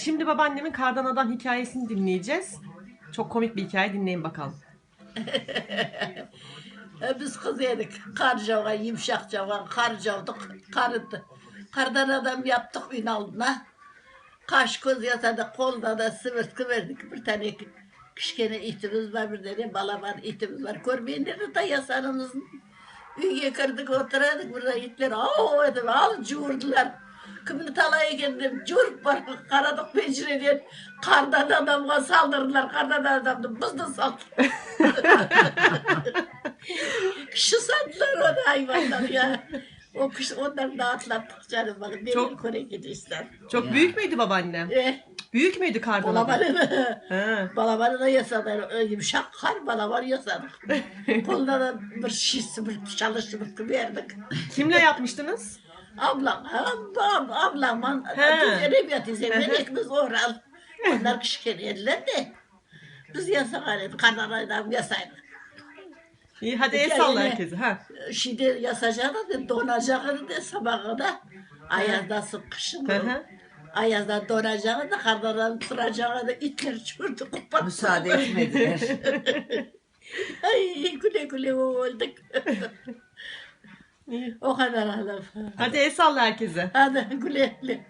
Şimdi babaannemin Kardan Adam hikayesini dinleyeceğiz. Çok komik bir hikaye dinleyin bakalım. Biz qız edik, qar cavğan, yımşaq cavğan, qar cavdıq, qar qardan adam yaptıq üyniñ aldına, qaş-köz yasadıq, qoluna da sivirtki berdik, bir tane kişkene itimiz bar, bir dane balaban itimiz bar, körmegenler de ta yasanımıznı. Üyge kirdik, otura edik, birden itler av-av etip alıp cuvurdılar. Kimni talay eken dep, cuvurıp barıp qaradıq pencereden, qardan adamğa saldırdılar, qardan adamnı bizni saldılar. Kişi sandılar onı ayvanlar ya. O kişi, ondan da atlattıq canım balam, Çok- neler köregen insan. Çok büyük müydü babaannem? Eh. Büyük müydü kardan adam? Balabanını, Ha. balabanını yasadık, yımşaq qar balaban yasadıq. Qoluna da bir şiş sıbırtı, çalı sıbırtı berdik. Kimle yapmıştınız? Ablam, ablam, ablamman, He. Rebiya teyzemnen ekimiz oral. Onlar kişkene ediler de, biz yasağan edik, qardan adam yasaydıq. İyi, hadi el salla herkese. Ha. Şimdi yasacaq edi, donacaq edi de sabağa da, ayazda qışın. Hı hı. Ayazda donacaq edi, qardan turacaq edi, itler çürdi, qoparttı. Musaade etmediler. Ay, küle-küle öldik. İyi. O qadar adam. Hadi el salla herkese. Hadi güle güle.